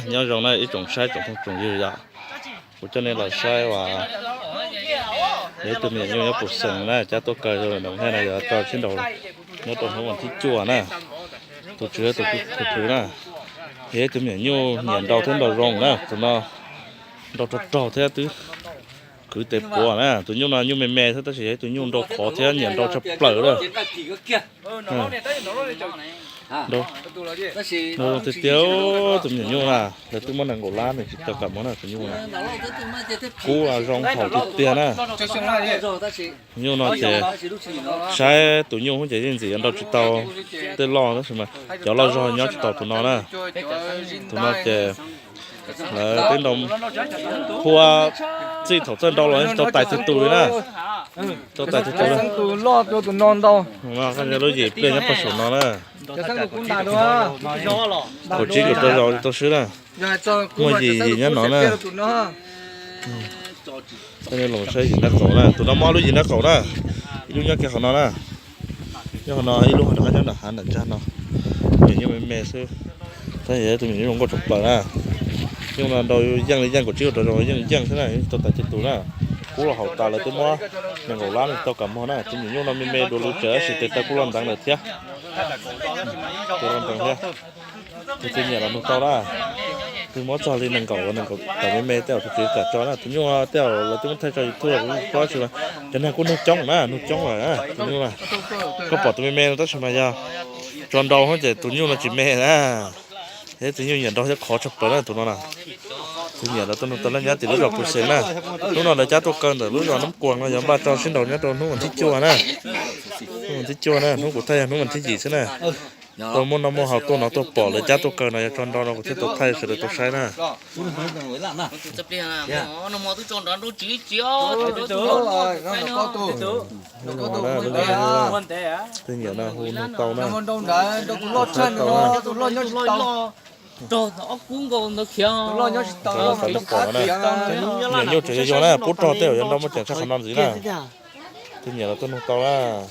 Nyob zoo na ib tsoom saib tsoom phooj tsoom ywg yom, kuv coj nej los saib uas yog ib tug me nyuam nyuj nyob Pus Xees na, cab tuaj kaw zoo li no na, yog tso sib nraus nyob rau hnub vas thib cuaj na. Tus tswv tus phwv na, yog ib tug me nyuam nyuj nyiam nrau thiab nrau zoo na, tus no nrau rog rog thiab twb kwv tes puav na. Tus nyuj no nyuj me me xwb tab sis yog ib tug nyuj nrau khov thiab nyiam nrau tshaj plaws na. Nrau zoo tiag tiag, tus me nyuam nyuj na, lawv twb muab nees nkaum lab nws tsis tau kam muag na tus nyuj na. Kub zoo haum tiag tiag na. Tus nyuj no ces saib tus nyuj ces yeej ntxim yuav nrau tsis tau tej loj tab sis mas cov loj zog nyob tsis tau tus no na. Tus no ces lawv peb nrau phua txij thaum txawj nrau los yeej tsis tau tais tug tus li na. Tau tais tug tus li. Lub yim pliag nyob pag saum no na. Kaum tsib kaum rau zaus tau swb na. Muaj yim yim nyob no na. Coj nej los saib yim nraub qaum na, tus no muaj ob lub yim nraub qaum na. Ib lub nyob kiag qhov no na. Nyob qhov no ib lub ho rov qab nyob nram hav nram ntsag no. Me nyuj me me xwb, tab sis yog tus me nyuj zoo nkauj tshaj plaws na. Nyuj no nrau yeej li yeej, kaum tsib kaum rau zaus yeej yeej xwb na, tsis tau tais tug tus na. Kub los haum tas lawv twb muab nees nkaum lab nws tau kam muag na. Tus me nyuam nyuj no me me dua lus tsawv tab sis tes taw kuj loj nteev lawm thiab. Tes loj nteev thiab. Tus twg nyiam los nug tau na. Twb muab txog li nees nkaum, nees nkaum tawm me me tej zaum tus twg kam tso na. Tus nyuj tej zaum lawv twb muab thaij tso YouTube los kuv paub tsis, cov neeg kuj nug coob na, nug coob lawm na tus nyuj na. Koj pom tus me me no tab sis mas yog tso nrau ces tus nyuj no tsis me na. Yog tus nyuj nyiam nrau thiab khov tshaj plaws na tus no na. Tus nyiam lawv tuaj nug tau na, nyob tim lub zos Pus Xees na. Hnub no lawv cab tuaj kaw ntawm lub zos Nab Kuas no, yog npaj tso sib nraus nyob rau hnub vas thib cuaj na. Hnub vas thib cuaj na, hnub kuv thaij yog hnub vas thib yim xwb na. Tau muaj noj muaj haus tuaj no tuaj pom lawv cab tuaj kaw no yog tso nrau no kuv thiaj tau thaij sawv daws tau saib na. Twb nyiam no hu nug tau na. Tau na. Nyuam nyuj tseem yog yog na, pub rog tej zaum yuav nrau muaj ceem tshaj qhov no ntxiv na. Twb nyiam los tuaj nug tau na.